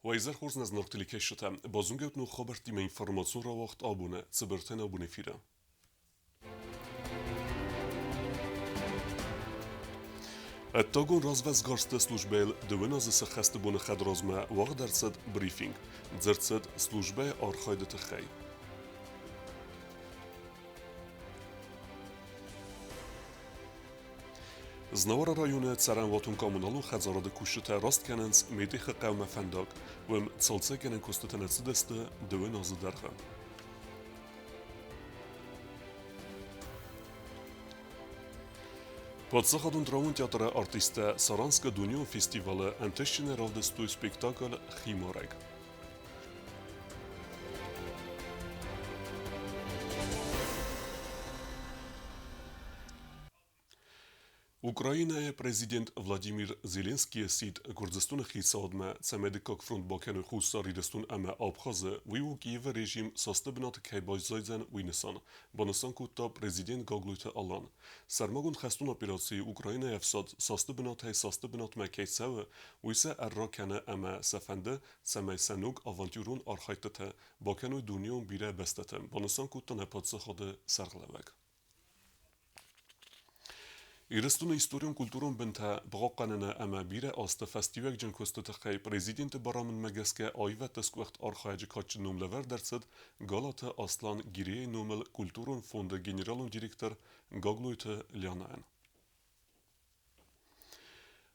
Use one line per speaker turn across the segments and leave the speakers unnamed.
Уӕ изӕр хорз, нӕ зынаргъ телекӕсджытӕ! Базонгӕ ут ног хабӕрттимӕ информацион рауагъд абоны цыбыртӕн абон эфиры. Ӕддагон развӕдсгӕрсты службӕйыл дыууын азы сӕххӕсты боны хӕдразмӕ уагъд ӕрцыд брифинг. Дзырд цыд службӕйы архайды тыххӕй. Знауыры районы цӕрӕнуатон-коммуналон хӕдзарады кусджытӕ раст кӕнынц Медихы хъӕумӕ фӕндаг. Уым цалцӕггӕнӕн куыстытӕ нӕ цыдысты дыууын азы дӕргъы. Паддзахадон драмон театры артисттӕ Саранскы дунеон фестивалы ӕнтыстджынӕй равдыстой спектакль «Химарӕг». Украинӕйы президент Владимир Зеленскийы сидт Гуырдзыстоны хицауадмӕ, цӕмӕй дыккаг фронт бакӕной Хуссар Ирыстон ӕмӕ Абхазы, уый у Киевы режим састы бынаты кӕй баззайдзӕн, уый нысан, банысан кодта президент Гаглойты Алан. Сӕрмагонд хӕстон операцийы Украинӕйы ӕфсад састы бынатӕй састы бынатмӕ кӕй цӕуы, уый сӕ ӕрра кӕны ӕмӕ сӕ фӕнды, цӕмӕй сӕ ног авантюрон архайдтытӕ бакӕной дунеон бирӕ бӕстӕтӕм, банысан кодта нӕ паддзахады сӕргълӕууӕг. Ирыстоны историон-культурон бынтӕ бахъахъхъӕныны ӕмӕ бирӕ азты фӕстиуӕгджын куысты тыххӕй Президенты барамындмӕ гӕсгӕ аивӕдты сгуыхт архайӕджы кадджын ном лӕвӕрд ӕрцыд Галаты Аслан Гирейы номыл культурон фонды генералон директор Гаглойты Лианӕйӕн.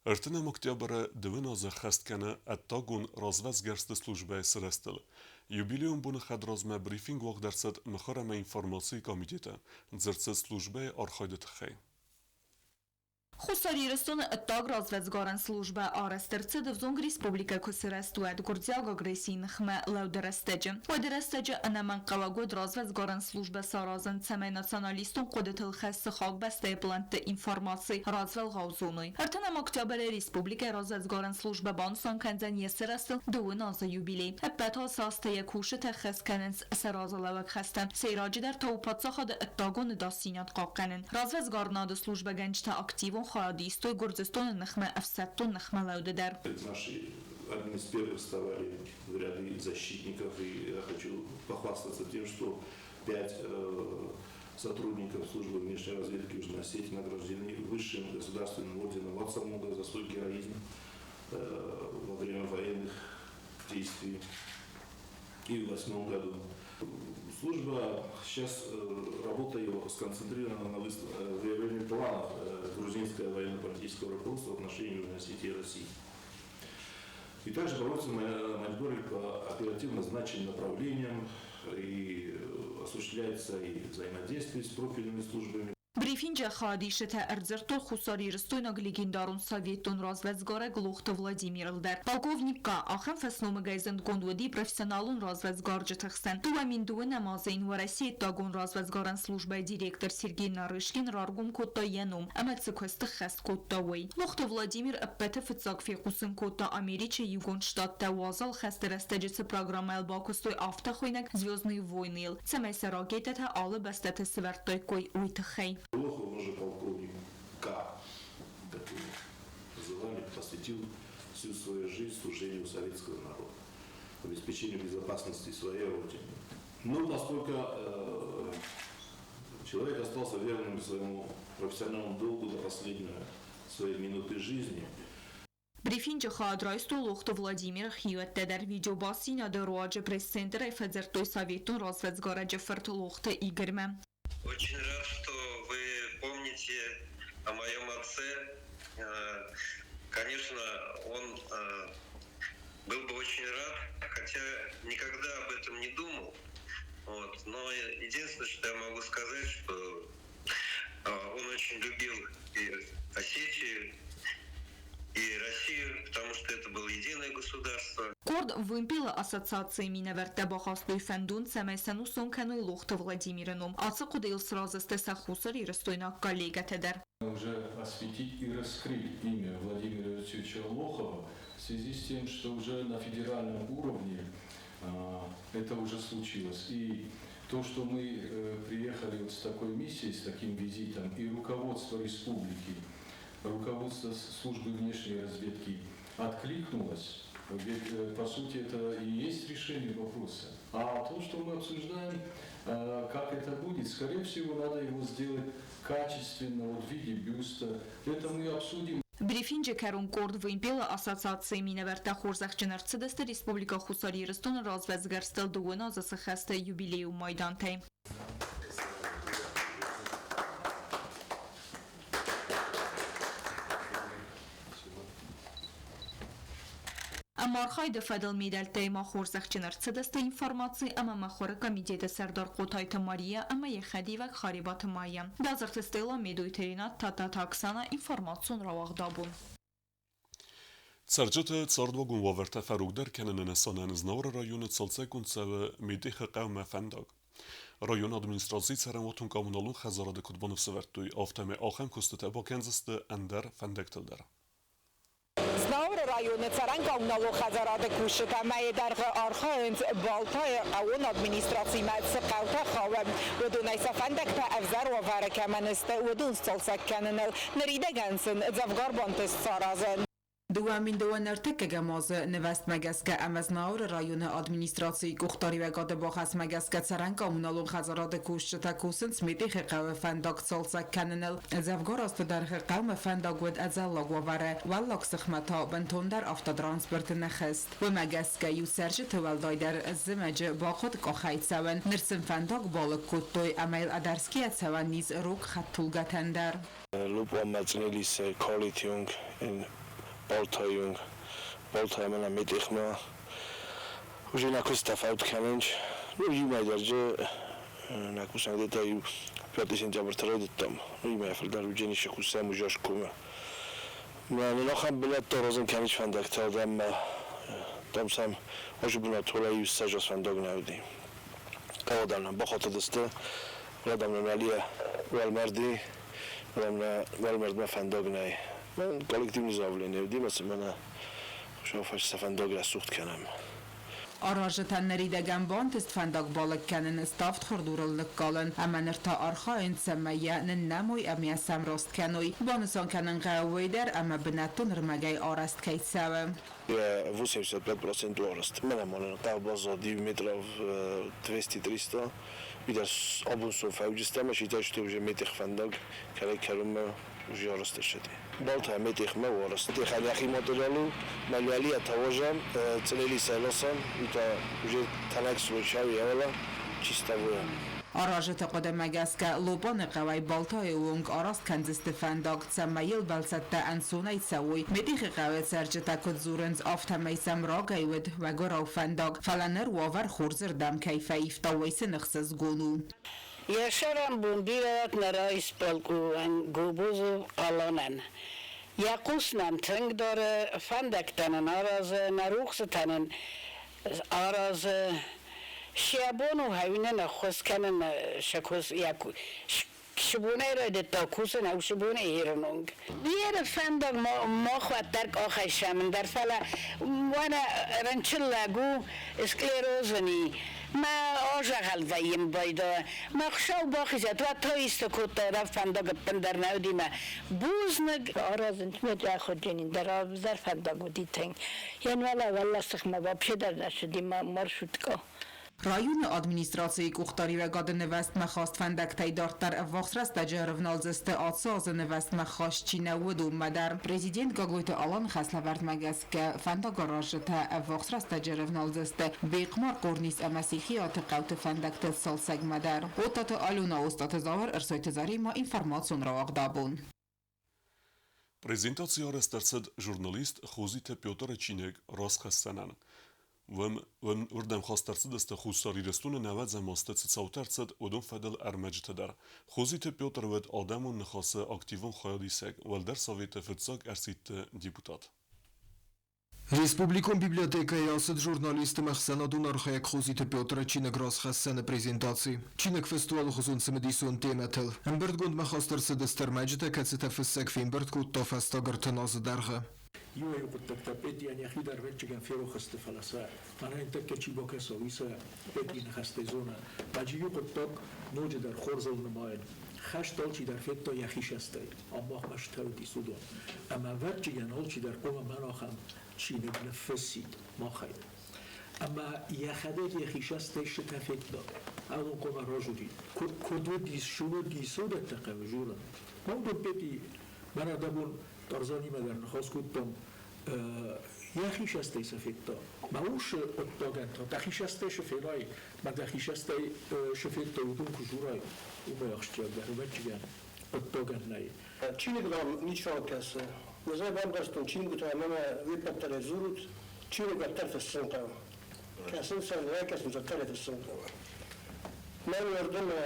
Ӕртынӕм октябры дыууын азы хӕст кӕны ӕддагон развӕдсгӕрсты службӕйы сырӕзтыл. Юбилейон боны хӕдразмӕ брифинг уагъд ӕрцыд мыхуыр ӕмӕ информацийы комитеты, дзырд цыд службӕйы архайды тыххӕй.
Хуссар Ирыстоны ӕддаг развӕдсгарӕн службӕ арӕзт ӕрцыд ӕвзонг республикӕ куы сырӕзт, уӕд гуырдзиаг агрессийы ныхмӕ лӕуды рӕстӕджы. Уӕды рӕстӕджы ӕнӕмӕнгхъӕуӕг уыд развӕдсгарӕн службӕ саразын, цӕмӕй националистон хъуыдытыл хӕст сыхаг бӕстӕйы плӕнтты информаци развӕлгъау зоной. Ӕртынӕм октябры республикӕйы развӕдсгарӕн службӕ банысан кӕндзӕн йӕ сырӕзтыл дыууын азы юбилей. Ӕппӕт ацы азты йӕ кусджытӕ хӕс кӕнынц сӕ разылӕууӕг хӕстӕ, сӕйраджыдӕр та у паддзахады ӕддагон ӕдасдзинад хъахъхъӕнын. Развӕдсгарынады службӕгӕнджытӕ активон хайад истой Гуырдзыстоны ныхмӕ ӕфсӕддон ныхмӕлӕуды дӕр.
Наши одни из первых вставали в ряды защитников, и я хочу похвастаться тем, что пять сотрудников службы внешней разведки Южной Осетии награждены высшим государственным орденом Ватсамунга за свой героизм во время военных действий и в восьмом году. Служба сейчас, работа ее сконцентрирована на выявлении планов грузинского военно-политического руководства в отношении Южной Осетии и России. И также проводится мониторинг по оперативно значимым направлениям и осуществляется и взаимодействие с профильными службами.
Брифинджы хайадисджытӕ ӕрдзырдтой хуссарирыстойнаг легендарон советон развӕдсгарӕг Лохты Владимирыл дӕр. Полковник Ка ахӕм фӕсномыгӕй зындгонд уыди профессионалон развӕдсгарджыты хсӕн. 2002 азы йын Уӕрӕсейы ӕддагон развӕдсгарӕн службӕйы директор Сергей Нарышкин раргом кодта йӕ ном ӕмӕ цы куысты ххӕст кодта, уый. Лохты Владимир ӕппӕты фыццаг фехъусын кодта Америчы Иугонд Штаттӕ уазал хӕсты рӕстӕджы цы программӕйыл бакуыстой, афтӕ хуыйнӕг «Звездные войны»-йыл, цӕмӕй сӕ ракетӕтӕ алы бӕстӕты сывӕрдтаиккой, уый тыххӕй.
Лохов, он же полковник К, как его называли, посвятил всю свою жизнь служению советского народа, обеспечению безопасности своей родины. Но поскольку человек остался верным своему профессиональному долгу до последней своей минуты жизни,
Брифинджы хайад райстой Лохты Владимиры хиуӕттӕ дӕр. Видеобастдзинады руаджы пресс-центрӕй фӕдзырдтой советон развӕдсгарӕджы фырт Лохты Игорьмӕ.
Очень рад, что вы помните о моем отце. Конечно, он был бы очень рад, хотя никогда об этом не думал. Вот. Но единственное, что я могу сказать, что он очень любил и Осетию, и Россию, потому что это было единое государство.
Къорд Вымпел-ы ассоциацийы минӕвӕрттӕ бахастой фӕндон, цӕмӕй сӕнусон кӕной Лохты Владимиры ном. Ацы хъуыдыйыл сразы сты сӕ хуссарирыстойнаг коллегӕтӕ дӕр.
Уже осветить и раскрыть имя Владимира Васильевича Лохова в связи с тем, что уже на федеральном уровне это уже случилось. И то, что мы приехали вот с такой миссией, с таким визитом, и руководство республики, руководство службы внешней разведки откликнулось. Ведь, по сути, это и есть решение вопроса. А то, что мы обсуждаем, как это будет, скорее всего, надо его сделать качественно, вот в виде бюста. Это мы обсудим.
Брифинджы кӕрон къорд Вымпел-ы ассоциацийы минӕвӕрттӕ хорзӕхджын ӕрцыдысты Республикӕ Хуссар Ирыстоны развӕдсгӕрстыл дыууын азы сыххӕсты юбилейон майдантӕй. Ӕмархайды фӕдыл медӕлттӕй ма хорзӕхджын ӕрцыдысты информаци ӕмӕ мыхуыры комитеты сӕрдар Хъотайты Мария ӕмӕ йӕ хӕдивӕг Харебаты Майя. Базырты Стелла, Медойты Ренат, Тадтаты Оксана, информацион рауагъдабон.
Цӕрджыты цардуагон уавӕртӕ фӕрогдӕр кӕныны нысанӕн Знауыры районы цалцӕггонд цӕуы Медехы хъӕумӕ фӕндаг. Районы администрацийы цӕрӕнуатон-коммуналон хӕдзарады куыд баныфсӕвӕрдтой, афтӕмӕй ахӕм куыстытӕ бакӕндзысты ӕндӕр фӕндӕгтыл дӕр.
Знауыры районы цӕрӕн-коммуналон хӕдзарады кусджытӕ мӕйы дӕргъы архайынц Балтайы хъӕууон администрацимӕ цы хъӕутӕ хауы, уыдонӕй сӕ фӕндӕгтӕ ӕвзӕр уавӕры кӕмӕн сты, уыдон сцалцӕг кӕныныл. Ныридӕгӕн сын дзӕвгар бантыст саразын.
2002 ӕртыккӕгӕм азы нывӕзтмӕ гӕсгӕ ӕмӕ Знауыры районы администрацийы къухдариуӕгады бахӕсмӕ гӕсгӕ цӕрӕн-коммуналон хӕдзарады кусджытӕ кусынц Метъихы хъӕуы фӕндаг цалцӕг кӕныныл. Дзӕвгар азты дӕргъы хъӕумӕ фӕндаг уыд ӕдзӕллаг уавӕры, уӕллаг сыхмӕ та бынтондӕр автотранспорты нӕ хызт. Уымӕ гӕсгӕ-иу цӕрджыты уӕлдайдӕр зымӕджы бахъуыд къахӕй цӕуын. Ныр сын фӕндаг балыг кодтой ӕмӕ йыл ӕдӕрсгӕйӕ цӕуӕн ис рог хӕдтулгӕтӕн дӕр.
Лупа მაწნელის quality in Baltayung Baltay mana მეტეხმა уже ნაკოს tafavt challenge ну იმაიდარჯე ნაკუსანგდეტა ю 5 сентябрь თრედტამ ну იმაი ფალდარ უჯენი შეხუსა მუჟაშკუმა მა ნახამ ბლატ როზენ კანიჩ ფანდაკთა და დამსამ ოჟუბნა თოლა 유 საჟას ფანდაგნავდი ყავდანა ბახოთადასტა რადამნა ნალია ვალმარდი რამნა ვალმარდმა ფანდაგნაი მან კოლექტივნი ზავლენევდი მას მანა შოფაში საფანდოგრა სუხტქანამ
Аразджытӕн ныридӕгӕн бантыст фӕндаг балыг кӕнын, ставд хуырдурыл ныккалын ӕмӕ ныр та архайынц, цӕмӕй йӕ ныннӕмой ӕмӕ йӕ сӕмраст кӕной. Банысан кӕнын хъӕуы уый дӕр, ӕмӕ бынӕттон ӕрмӕгӕй арӕзт кӕй цӕуы.
85% арӕзт. Мӕнӕ ма нын хъӕу баззад иу метров 200-300. Видӕ абонсон фӕуджыстӕм, считай, что уже метех фӕндаг кӕрӕй-кӕронмӕ уже арӕзт ӕрцыди. Балта метехмӕ у арӕзт. Техӕн йӕхи материал у, мӕлуӕлийӕ тавозӕм, цъынели сӕласӕм, уый та уже тӕнӕг слой явала, чистовое.
Аразджыты хъуыдымӕ гӕсгӕ Лопаны хъӕуӕй Балтайы онг араст кӕндзысты фӕндаг, цӕмӕй йыл бӕлцӕттӕ ӕнцонӕй цӕуой. Метъихы хъӕуы цӕрджытӕ куыд дзурынц, афтӕмӕй сӕм рагӕй уыд мӕгуырау фӕндаг, фӕлӕ ныр уавӕр хорзырдӕм кӕй фӕивта, уый сын ӕхсызгон у.
Йӕ сӕрӕнбон бирӕ нӕ райсполкъуӕн Гобозов Аланӕн. Йӕ хъус нӕм тынг дары, фӕндӕгтӕ нын аразы, нӕ рухсытӕ нын аразы. Сӕ бон у хӕуынӕн ӕххуыс кӕнын сыбонӕй райдыдта кусын, ау сыбонӕй ерын онг. Бирӕ фӕндаг мах уӕддӕр къахӕй сӕмын дӕр, фӕлӕ уӕнӕ рынчын лӕг у, склерозыни. Мӕ азӕгъӕл вӕййын байда. Мӕ Хуыцау бахизӕд, уӕд та исты кодта, фӕндаг ӕппындӕр нӕ уыди мӕ. Бузныг.
Аразынц ме ахуырджынин дӕр ӕвзӕр фӕндаг уыди тынг. Янвала уӕлласыхмӕ вообще дӕр нӕ цыди маршрутка.
Районы администрацийы къухдариуӕгады нывӕзтмӕ хаст фӕндӕгтӕй дарддӕр ӕввахс рӕстӕджы ӕрывналдзысты ацы азы нывӕзтмӕ хаст чи нӕ уыд, уымӕ дӕр. Президент Гаглойты Аланы хӕслӕвӕрдмӕ гӕсгӕ фӕндагаразджытӕ ӕввахс рӕстӕджы ӕрывналдзысты Бехъмар, Хъорнис ӕмӕ Сихиаты хъӕуты фӕндӕгты цалцӕгмӕ дӕр. Оттаты Алена, Остъаты Зауыр, Ӕрсойты Заремӕ, информацион рауагъдабон.
Презентаци арӕзт ӕрцыд журналист Хозиты Петры чиныг Расхӕссӕнӕн. Уым уырдӕм хаст ӕрцыдысты Хуссар Ирыстоны нӕуӕдзӕм азты цы цаутӕ ӕрцыд, уыдон фӕдыл ӕрмӕджытӕ дӕр. Хозиты Петр уыд адӕмон ныхасы активон хайадисӕг, Уӕлдӕр Советы фыццаг ӕрсидты депутат.
Республикон библиотекӕйы ацыд журналисты ӕхсӕнадон архайӕг Хозиты Петры чиныг Расхӕссӕны презентаци. Чиныг фыст у алыхуызон цымыдисон темӕтыл. Ӕмбырдгондмӕ хаст ӕрцыдысты ӕрмӕджытӕ, кӕцытӕ фыссӕг фембырд кодта фӕстаг 30 азы дӕргъы.
Иуӕй-иу хъуыддӕгтӕ Петийӕн йӕхи дӕр ӕвӕццӕгӕн ферох сты, фӕлӕ сӕ мӕнӕ тӕккӕ чи бакӕса, уый сӕ Петийы ныхӕстӕй зоны. Ӕджы иу хъуыддаг ноджыдӕр хорзыл нымайын. Хӕст алчидӕр федта йӕхи цӕстӕй, ам махмӕ стӕвдис уыдон. Ӕмӕ ӕвӕццӕгӕн алчидӕр хъуамӕ мӕн ахӕм чиныг ныффыссид махӕй. Ӕмӕ йӕхӕдӕг йӕхи цӕстӕй сытӕ федта. Адон хъуамӕ разурид. Куыд уыдис, цы уыдис, уыдӕттӕ хъӕуы дзурын. Уыдон Пети, мӕнӕ дӕ бон Тарзанимӕ дӕр ныхас кодтам, йӕхи цӕстӕй сӕ федта. Мӕ усы хъуыддагӕн та дӕхи цӕстӕй цы фенай, мӕ дӕхи цӕстӕй цы федтай, уыдон куы дзурай, уымӕй ахсджиагдӕр, ӕвӕццӕгӕн, хъуыддагӕн нӕй.
Чиныг дам ничиуал кӕсы. Ӕз ӕй бамбӕрстон, чингуытӕ мӕнӕ уе ппӕт дӕр дзурут, чиныг уӕддӕр фыссын хъӕуы. Кӕсын сӕ, нӕ кӕсын, уӕддӕр ӕй фыссын хъӕуы. Мӕн уӕрдӕмӕ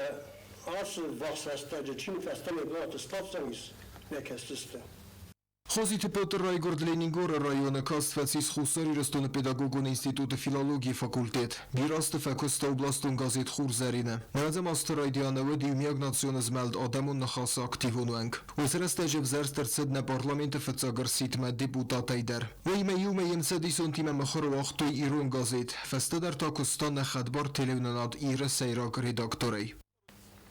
ацы ввахс рӕстӕджы чиныг фӕстӕмӕ бынаты сбаддзӕнис, нӕ кӕсдзысты.
Хозиты Петр райгуырд Ленингоры районы, каст фӕцис Хуссар Ирыстоны педагогон институты филологийы факультет. Бирӕ азты фӕкуыста областон газет «Хурзӕрин-ы». Нӕуӕдзӕм азты райдианы уыд иумиаг национ змӕлд «Адӕмон ныхас-ы активон уӕнг. Уыцы рӕстӕджы ӕвзӕрст ӕрцыд нӕ парламенты фыццаг ӕрсидтмӕ депутатӕй дӕр. Уыимӕ иумӕ йе мцӕдисонтимӕ мыхуыр уагътой ирон газет, фӕстӕдӕр та куыста нӕ хӕдбар телеуынынад «Ир-ы» сӕйраг редакторӕй.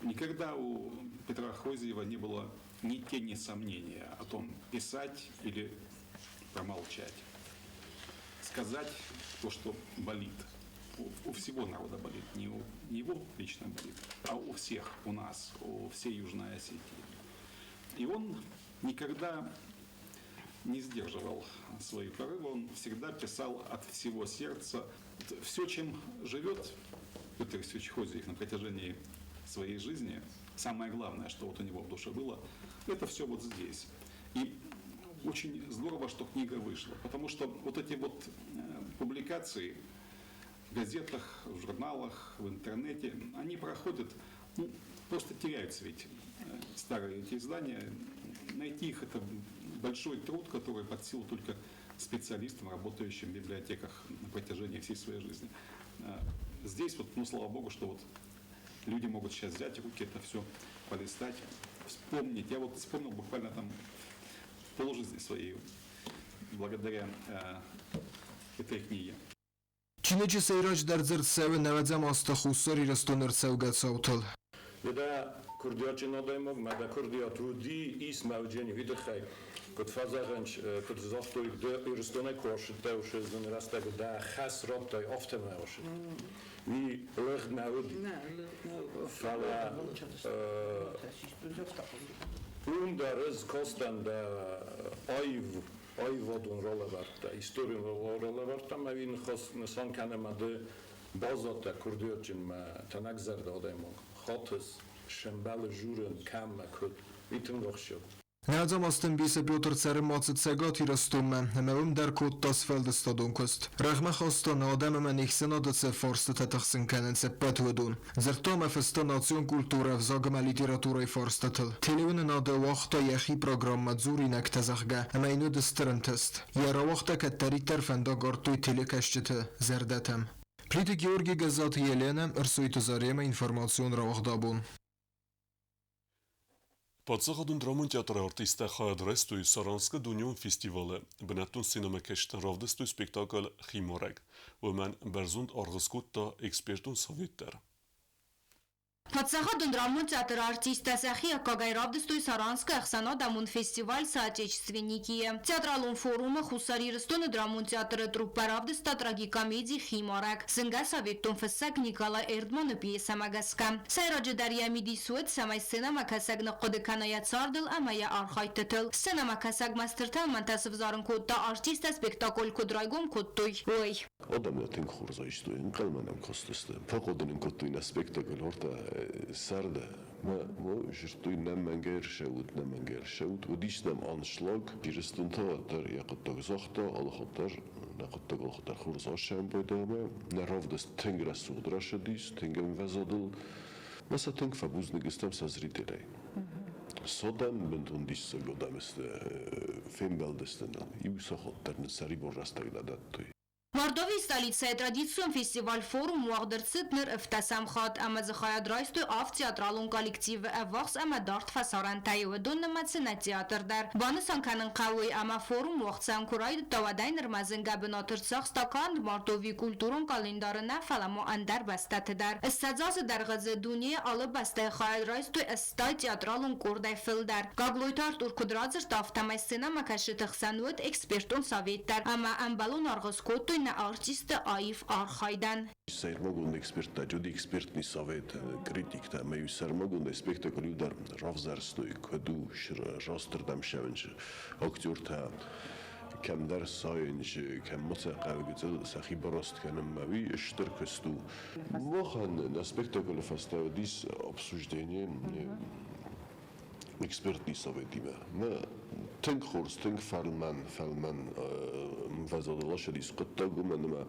Никогда у Петра Хозиева не было ни тени сомнения о том, писать или промолчать. Сказать то, что болит. У всего народа болит, не у не его лично болит, а у всех у нас, у всей Южной Осетии. И он никогда не сдерживал свои порывы, он всегда писал от всего сердца. Все, чем живет Петр Алексеевич Хозиев на протяжении своей жизни, самое главное, что вот у него в душе было, это все вот здесь. И очень здорово, что книга вышла, потому что вот эти вот публикации в газетах, в журналах, в интернете, они проходят, ну, просто теряются ведь старые эти издания. Найти их – это большой труд, который под силу только специалистам, работающим в библиотеках на протяжении всей своей жизни. Здесь вот, ну, слава богу, что вот люди могут сейчас взять в руки это все, полистать, вспомнить. Я вот вспомнил буквально там полжизни своей благодаря этой книге.
Чиныджы сӕйраджыдӕр дзырд цӕуы нӕуӕдзӕм азты Хуссар Ирыстоны ӕрцӕугӕ цаутыл.
Дӕ курдиатджын адӕймаг мӕ дӕ курдиат уыди ис мӕуджени уый тыххӕй, куыд фӕзӕгъынц, куыд загътой, ды Ирыстонӕй куы ацыдтӕ, уыцы зын рӕстӕг дӕ хӕс радтай, афтӕ мӕ ацыд. Уый лыгъд нӕ уыд, фӕлӕ уым дӕр ӕз кастӕн дӕ аив аивадон ралӕвӕрдтӕ, историон ралӕвӕрдтӕ ӕмӕ уый нысан кӕны ӕмӕ ды баззадтӕ курдиатджын мӕ тӕнӕгзӕрдӕ адӕймаг. Хатыс, сӕмбӕлы журын, кӕм мӕ куыд, уый тынг ахсджиаг.
Нӕуӕдзӕм азты ӕмбисы Петр цӕрынмӕ ацыд Цӕгат Ирыстонмӕ ӕмӕ уым дӕр кодта сфӕлдыстадон куыст. Рӕгъмӕ хаста нӕ адӕм ӕмӕ не хсӕнады цы фарстытӕ тыхсын кӕнынц, ӕппӕт уыдон. Дзырдта ӕмӕ фыста национ культурӕ, ӕвзаг ӕмӕ литературӕйы фарстытыл. Телеуынынады уагъта йӕхи программӕ «Дзуринӕгтӕ», зӕгъгӕ, ӕмӕ йын уыд стыр ӕнтыст. Йӕ рауагъдтӕ кӕддӕриддӕр фӕндаг ардтой телекӕсджыты зӕрдӕтӕм. Плиты Георги, Гӕззаты Еленӕ, Ӕрсойты Заремӕ, информацион рауагъдабон.
Паддзахадон драмон театры артисттӕ хайад райстой Саранскы дунеон фестивалы. Бынӕттон сценӕмӕкӕсджытӕн равдыстой спектакль «Химарӕг». Уымӕн бӕрзонд аргъ скодта экспертон совет дӕр.
Паддзахадон драмон театры артисттӕ сӕхи аккагӕй равдыстой Саранскы ӕхсӕнадӕмон фестиваль «Соотечественники-йы». Театралон форумы Хуссар Ирыстоны драмон театры труппӕ равдыста трагикомеди «Химарӕг». Зынгӕ советтон фыссӕг Николай Эрдманы пьесӕмӕ гӕсгӕ. Сӕйраджыдӕр йӕ мидис уыд, цӕмӕй сценӕмӕкӕсӕг ныхъхъуыды кӕна йӕ цардыл ӕмӕ йӕ архайдтытыл. Сценӕмӕкӕсӕг мастертӕ ӕмӕ сывзарын кодта артисттӕ спектакль куыд райгом кодтой, уый.
Адӕмтӕ тынг хорз айстой, ӕнхъӕлмӕ нӕм кастысты. Фӕхъуыды нын кодтой нӕ спектакль ӕртӕ сӕрды. Мӕ зыдтой, нӕ мӕнгӕй ӕрсӕут, нӕ мӕнгӕй ӕрсӕут. Уыдис нӕм аншлаг. Ирыстон та уӕддӕр йӕ хъуыддаг загъта, алы хатт дӕр нӕ хъуыддаг алы хатт дӕр хорз асӕмбӕлд ӕмӕ нӕ равдыст тынг рӕсугъд рацыдис, тынг ӕмвӕзадыл. Мӕ сӕ тынг фӕбузныг стӕм сӕ зрителӕй. Содӕм бынтон диссаг адӕм сты, фембӕлдысты ныл. Иу сахат дӕр нын сӕрибар рӕстӕг нӕ дӕттой.
Мордовийы столицӕйы традицион фестиваль-форум уагъд ӕрцыд ныр ӕвддӕсӕм хатт ӕмӕ дзы хайад райстой авд театралон коллективы ӕввахс ӕмӕ дард фӕсарӕнтӕй, уыдон нымӕцы нӕ театр дӕр. Банысан кӕнын хъӕуы уый, ӕмӕ форум уагъд цӕуын куы райдыдта, уӕдӕй нырмӕ зынгӕ бынат ӕрцахста канд Мордовийы культурон къӕлиндары нӕ, фӕлӕ ма ӕндӕр бӕстӕты дӕр. 20 азы дӕргъы дзы дунейы алы бӕстӕйы хайад райстой 80 театралон къордӕй фылдӕр. Гаглойты Артур куыд радзырдта, афтӕмӕй сценӕмӕкӕсджыты хсӕн уыд экспертон совет дӕр ӕмӕ ӕмбӕлон аргъ скодтой нӕ артистты аив архайдӕн.
Сӕрмагонд эксперттӕ, уыди экспертный совет, критиктӕ ӕмӕ иу сӕрмагондӕй спектакль иу дӕр равзӕрстой, куыд у растырдӕм сӕвынчы актертӕ кӕмдӕр сайынчы, кӕм ма сӕ хъӕуы гыццыл сӕхи бараст кӕнынмӕ, уый стыр куыст у. Махӕн нӕ спектаклы фӕстӕ уыдис обсуждение экспертный советимӕ. Мӕ тынг хорз, тынг фӕлмӕн, фӕлмӕн ӕмвӕзады ласыдис хъуыддаг, уымӕн ӕмӕ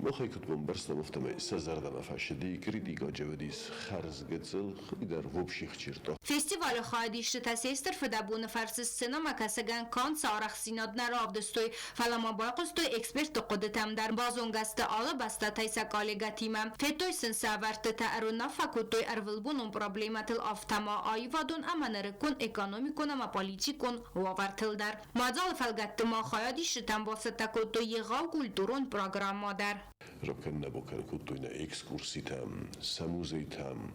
махӕй куыд бамбӕрстам, афтӕмӕй сӕ зӕрдӕмӕ фӕцыди, критикаджы уыдис хӕрз гыццыл, хидӕр вовсе хчирта.
Фестивалы хайадисджытӕ се стыр фыдӕбоны фӕрцы сценӕмӕкӕсӕгӕн канд сӕ арӕхстдзинад нӕ равдыстой, фӕлӕ ма байхъуыстой экспертты хъуыдытӕм дӕр, базонгӕ сты алы бӕстӕтӕй сӕ коллегӕтимӕ, федтой сын сӕ ӕвӕрдтытӕ, ӕруынаффӕ кодтой ӕрвылбонон проблемӕтыл, афтӕ ма аивадон ӕмӕ нырыккон экономикон ӕмӕ политикон уавӕртыл дӕр. Мадзалы фӕлгӕтты ма хайадисджытӕм бацӕттӕ кодтой егъау культурон программӕ дӕр.
Ракӕн-нӕ бакӕн кодтой нӕ экскурситӕм, сӕ музейтӕм,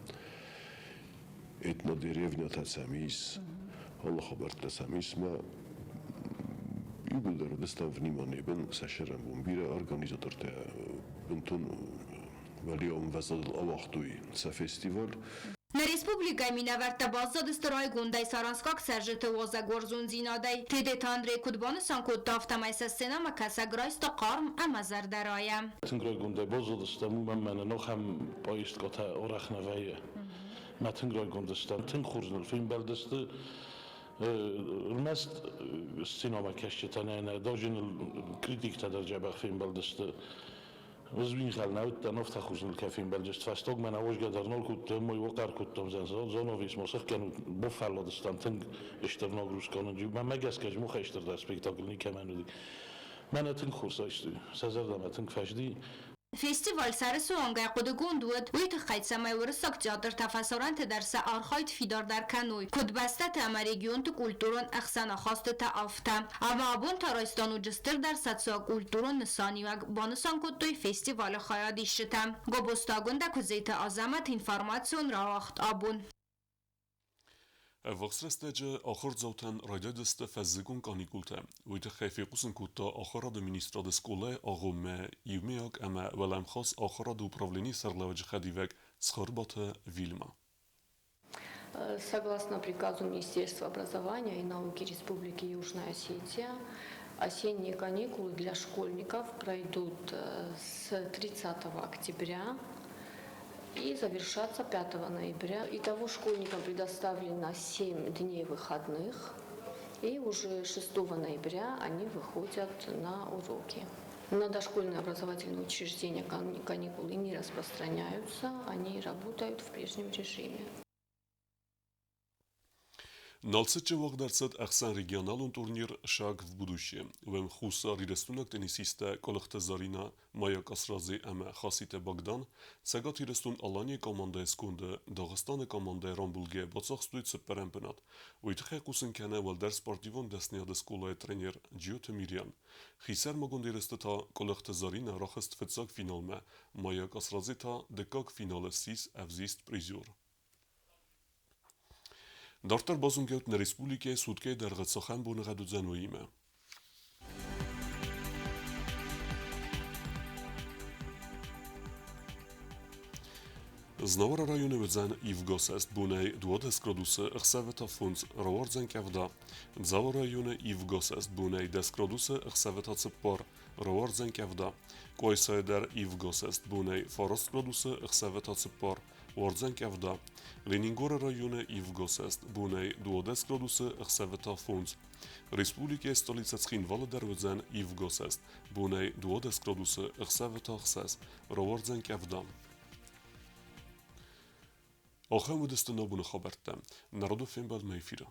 этнодеревнятӕ сӕм ис, алы хабӕрттӕ сӕм ис. Мӕ иууылдӕр уыдыстӕм внимание бын сӕ сӕрӕнбон бирӕ организатортӕ бынтон уӕлиау ӕмвӕзадыл ауагътой сӕ фестиваль.
Нӕ республикӕйы минӕвӕрттӕ баззадысты райгондӕй саранскаг цӕрджыты уазӕгуарзондзинадӕй. Тедеты Андрей куыд банысан кодта, афтӕмӕй сӕ сценӕмӕкӕсӕг райста хъарм ӕмӕ зӕрдӕрайӕ.
Тынг райгондӕй баззадыстӕм, уымӕн мӕнӕ ахӕм поездкӕтӕ арӕх нӕ вӕййы. Мӕ тынг райгонд стӕм, тынг хорз ныл фембӕлдысты. Ӕрмӕст сценӕмӕкӕсджытӕ нӕ, нӕ, даже ныл критиктӕ дӕр дзӕбӕх фембӕлдысты. Ӕз уинхӕл нӕ уыдтӕн, афтӕ хузныл кӕй фембӕлдысты. Фӕстагмӕ нӕ уозгӕ дӕр нал кодтам, мой уохъӕр кодтам, занавес ма сӕхгӕнут, бафӕлладыстӕм тынг стыр нагрузка нын. Мӕнмӕ гӕсгӕ махӕй стырдӕр спектакль никӕмӕн уыди. Мӕнӕ тынг хорз айстой, сӕ зӕрдӕмӕ тынг фӕцыди.
Фестиваль сӕрысуангӕй хъуыдыгонд уыд уый тыххӕй, цӕмӕй уырыссаг театртӕ фӕсарӕнты дӕр сӕ архайд фидардӕр кӕной, куыд бӕстӕты ӕмӕ регионты культурон ӕхсӕнахастытӕ, афтӕ. Ӕмӕ абон та райста ноджы стырдӕр социокультурон нысаниуӕг, банысан кодтой фестивалы хайадисджытӕ. Гобозты Агуындӕ, Куыдзеты Азӕмӕт, информацион рауагъд абон.
Ӕввахс рӕстӕджы ахуырдзаутӕн райдайдзысты фӕззыгон каникултӕ. Уый тыххӕй фехъусын кодта Ахуырады министрады скъолайы агъоммӕ иумӕйаг ӕмӕ уӕлӕмхас ахуырады управленийы сӕргълӕууӕджы хӕдивӕг Цхуырбаты Вильма.
Согласно приказу Министерства образования и науки Республики Южная Осетия, осенние каникулы для школьников пройдут с 30 октября и завершатся 5 ноября. Итого школьникам предоставлено 7 дней выходных, и уже 6 ноября они выходят на уроки. На дошкольные образовательные учреждения каникулы не распространяются, они работают в прежнем режиме.
Налцыччы уагъд ӕрцыд ӕхсӕнрегионалон турнир «Шаг в будущее». Уым хуссарирыстойнаг теннисисттӕ Къуылыхты Заринӕ, Майя Къасрадзе ӕмӕ Хаситы Богдан Цӕгат Ирыстон-Аланийы командӕйы сконды Дагъистаны командӕйы рамбулгӕйӕ бацахстой цыппӕрӕм бынат. Уый тыххӕй хъусын кӕны уӕлдӕр спортивон дӕсныйады скъолайы тренер Джиоты Мириан. Хисӕрмагонд ерысты та Къуылыхты Заринӕ рахызт фыццаг финалмӕ, Майя Къасрадзе та дыккаг финалы ссис ӕвзист призер. Дарддӕр базонгӕут нӕ республикӕйы суткӕйы дӕргъы цахӕм боныгъӕд уыдзӕн, уыимӕ. Знауыры районы уыдзӕн ивгӕсӕст бонӕй 12 градусы, ӕхсӕвы та 5, рауардзӕн къӕвда. Дзауы районы ивгӕсӕст бонӕй 10 градусы, ӕхсӕвы та 4, рауардзӕн къӕвда. Къуайсайы дӕр ивгӕсӕст бонӕй 9 градусы, ӕхсӕвы та 4, уардзӕн къӕвда. Ленингоры районы ивгӕсӕст бонӕй 12 градусы, ӕхсӕвы та 5. Республикӕйы столицӕ Цхинвалы дӕр уыдзӕн ивгӕсӕст бонӕй 12 градусы, ӕхсӕвы та 6, рауардзӕн къӕвда. Ахӕм уыдысты нӕ боны хабӕрттӕ. Народы фембӕлдмӕ эфиры.